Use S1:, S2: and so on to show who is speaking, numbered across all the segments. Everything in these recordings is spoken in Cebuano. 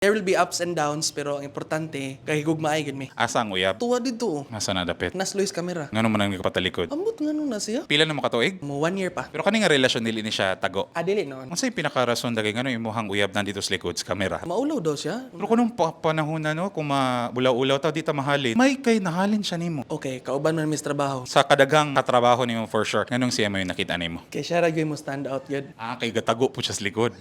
S1: There will be ups and downs, pero ang importante kay gugmaay gid mi.
S2: Asa ang uyab?
S1: Tuwa dito.
S2: Nasa na dapit?
S1: Nasloy sa kamera.
S2: Ngano man ang nagpatalikod?
S1: Ambot nga nung na siya.
S2: Pila na mo katuig?
S1: Mo one year pa.
S2: Pero kani nga relasyon, dili ni siya tago?
S1: Ah, dili noon.
S2: Unsay pinakarason dagay ngano imuhang uyab nandito sa likod sa kamera?
S1: Maulaw daw siya.
S2: Pero kung nung panahon na, no, kung maulaw-ulaw ta, di ta mahalin. May kay nahalin siya nimo.
S1: Okay, kauban man mis trabaho.
S2: Sa kadaghang katrabaho nimo, for sure, nganong siya mo yung nakita nimo?
S1: Kay siya ra gyud mo stand out gyud.
S2: Ah, kay gatago po siya sa likod.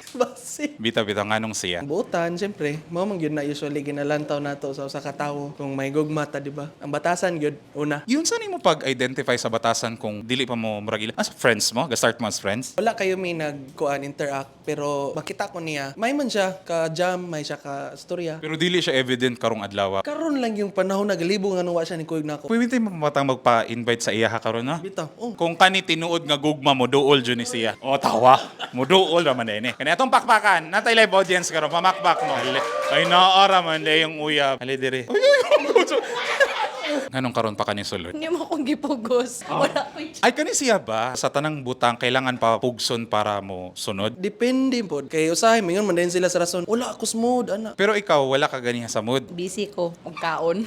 S1: Basi.
S2: Bitaw bitaw, nganong siya?
S1: Buotan, siyempre. Mao man gyud na usually ginalantaw nato sa usa ka tawo kung may gugma ta, di ba? Ang batasan gyud una.
S2: Yun sa nimo pag-identify sa batasan kung dili pa mo murag ila? As friends mo? Ga-start mo as friends?
S1: Wala kayo may nagkuan interact, pero makita ko niya. May man siya ka jam, may siya ka storya.
S2: Pero dili siya evident karong adlaw.
S1: Karon lang yung panahon naglibong nga wa siya ni kuyog nako.
S2: Pwede tayo mamatang magpa-invite sa iya ha karon na?
S1: Bitaw. Oh.
S2: Kung kani tinuod nga gugma mo, duol jud ni siya. O tawa, mo duol ra man ini. Kani atong pakpakan, natay live audience karon, pamakpak mo. Ay, naara man day yung uyab. Hali dire. Ay, ay, ay. Nganong karon pa kani sulod?
S3: Hindi mo akong gipugos. Wala ko.
S2: Ay, kani siya ba sa tanang butang kailangan pa pugson para mo sunod?
S1: Depende pod. Kay usahay mingon man din sila sa rason. Wala ako smooth ana.
S2: Pero ikaw, wala ka ganiha sa mood.
S3: Busy ko. Og kaon.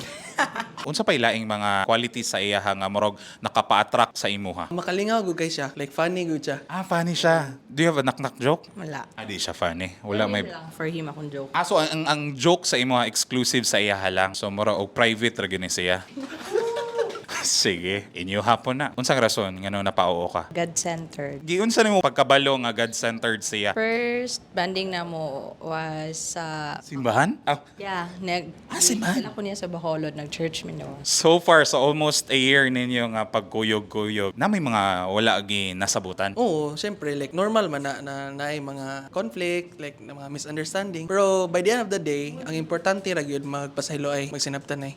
S2: Unsa pay laing mga qualities sa iya ha nga murag nakapa-attract sa imuha?
S1: Makalingaw gud kay siya. Like, funny gud siya.
S2: Ah, funny siya. Do you have a knock-knock joke?
S3: Wala.
S2: Ah, di siya funny. Wala may
S3: Lang for him akong joke.
S2: Ah, so ang joke sa imo exclusive sa iya lang. So mura og private ra gyud ni siya. Sige, inyo hapon na. Unsang rason ngano napauo ka?
S3: God-centered.
S2: Giunsa nimo pagkabalo nga God-centered siya?
S3: First bonding na mo was sa
S2: Simbahan? Ah,
S3: Yeah, nag
S2: Ah, simbahan?
S3: Dala ko niya sa Bacolod, nag-church mi no.
S2: So far, sa almost a year ninyo nga pagkuyog-kuyog, na may mga wala gi nasabutan.
S1: Oo, syempre, like normal man na na naay mga conflict, like na mga misunderstanding. Pero by the end of the day, ang importante ra gyud magpasaylo ay magsinabtanay.